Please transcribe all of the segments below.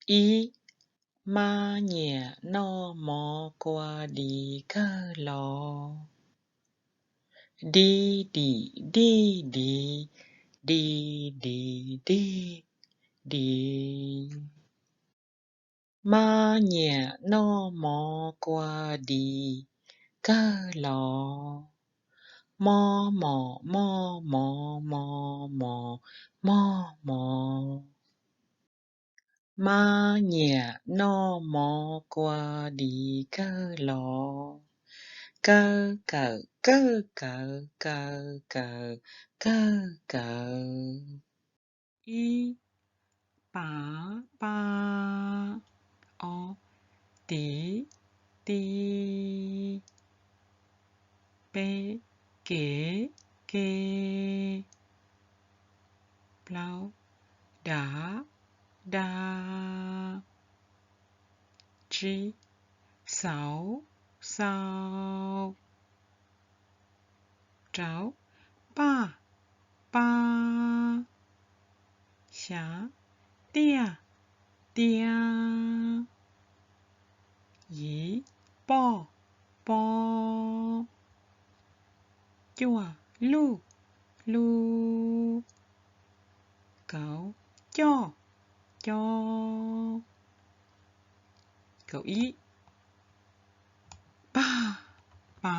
Ib, mab nyiam noj mov kua dis kawg los. Dib dim dij div, di dim dij div. Mab nyiam noj mov kua dis kawg los. Mob mom moj mov mos mos moj mos. Mab nyiam noj mov kua dis kawg los. Kawg kawm kawg kawv kaw kawm kawg kawv. Ib, pav pa. Ob, tiv ti. Peb, kev ke. Plaub, dav da. Tsib, xauv xau. Rau, paj pa. Xya, tiaj tia. Yim, poj po. Cuaj, luj lu. Kaum, coj co. Kaum ib, paj pa.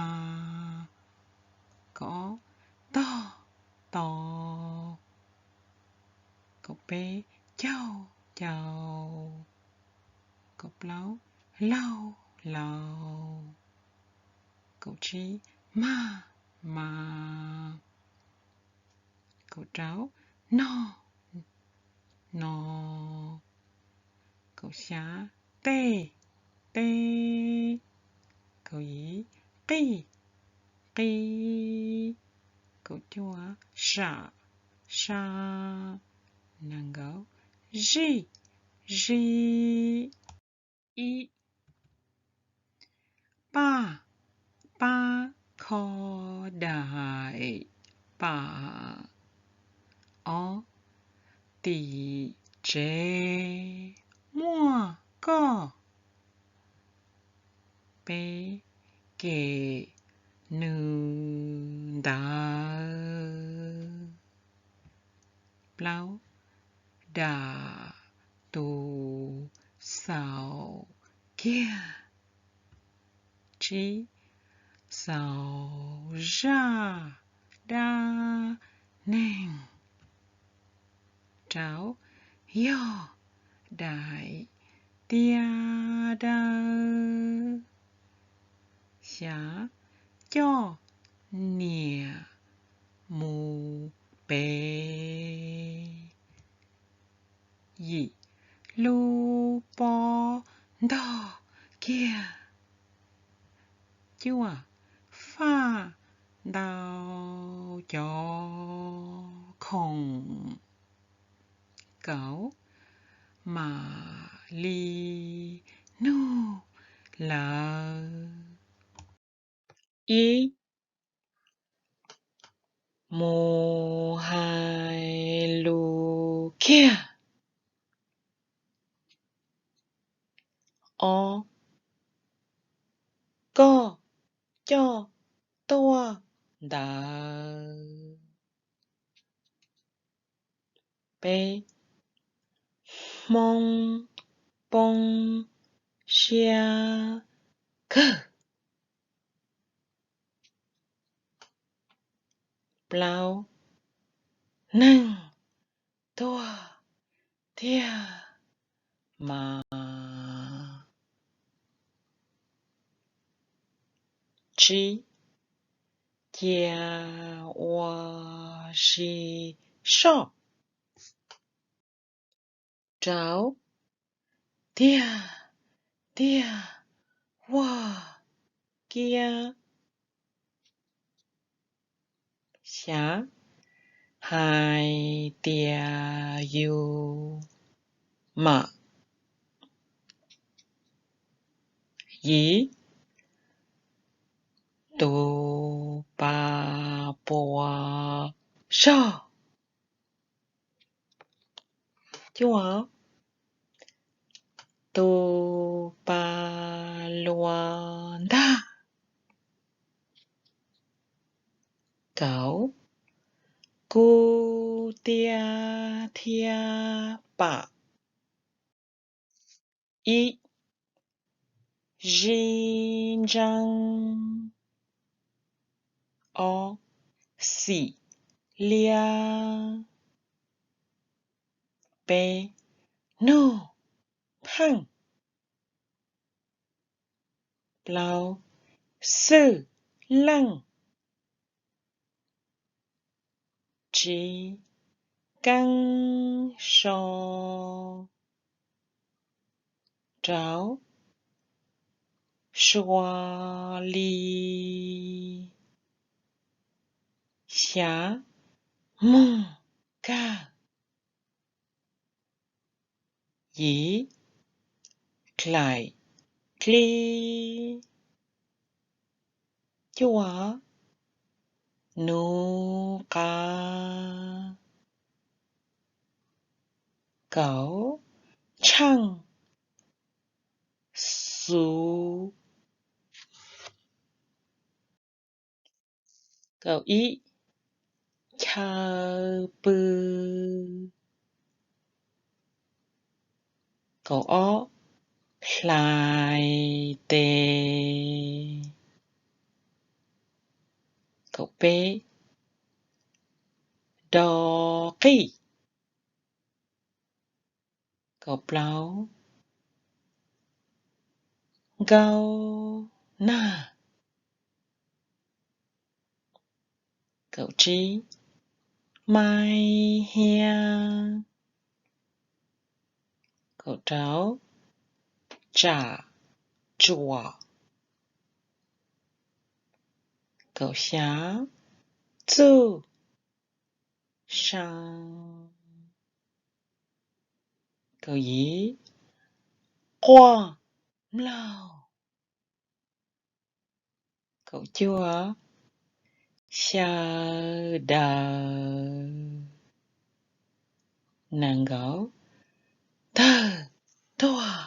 Kaum ob, tog to. Kaum peb, caug cau. Kaum plaub, laug laus. Kaum tsib, mag mas. Kaum rau, nog no. Kaum xya, tej teb. Kaum yim, qij qib. Kaum cuaj, sam sa. Nees nkaum, zij zib. Ib, paj pab kho daim pam. Ob, tim tsev muaj koj. Peb, kem nws ntawd. Plaub, dam tus xaus kiag. Tsib, xaus zaj dab neeg. Rau, yog daim tiab dawb. Xya, coj niam mus pem. Yim, lub pob ntog kiag. Cuaj, faj ntau cov khoom. Kaum, mam li nug lawv. Ib, mus hais lus kiag. Ob, koj coj tuaj ntawd. Peb, Hmoob poob siab kawg. Plaub, neeg tuag tiag mas. Tsib, cia ua si soj. Rau, tiag tiag vag kiab. Xya, hais tias yus mam. Yim, tus pas puas soj. Cuaj, tus pa lua ntag. Kauv, kuv tiag thiab pam. Ib, zib ntseeb. Ob, xim liab. Peb, nug pheej. Plaub, xwj leej. Tsib, keeb so. Rau, sua li. Xya, moog kawg. Yim, dlaim dlib. Cuaj, nuv qab. Kaum, tsheej xuv. Kaum ib, chaw pw. Kaum ob, hlais tes. Kaum peb, do qij. Kaum plaub, nkauj nag. Kaum tsib, maib hiab. Kaum rau, tsam tsuam. Kaum xya, txuj sa. Kaum yim, quaj mlaug. Kaum cuaj, xyaw daws. Nees nkaum, tawg tuag.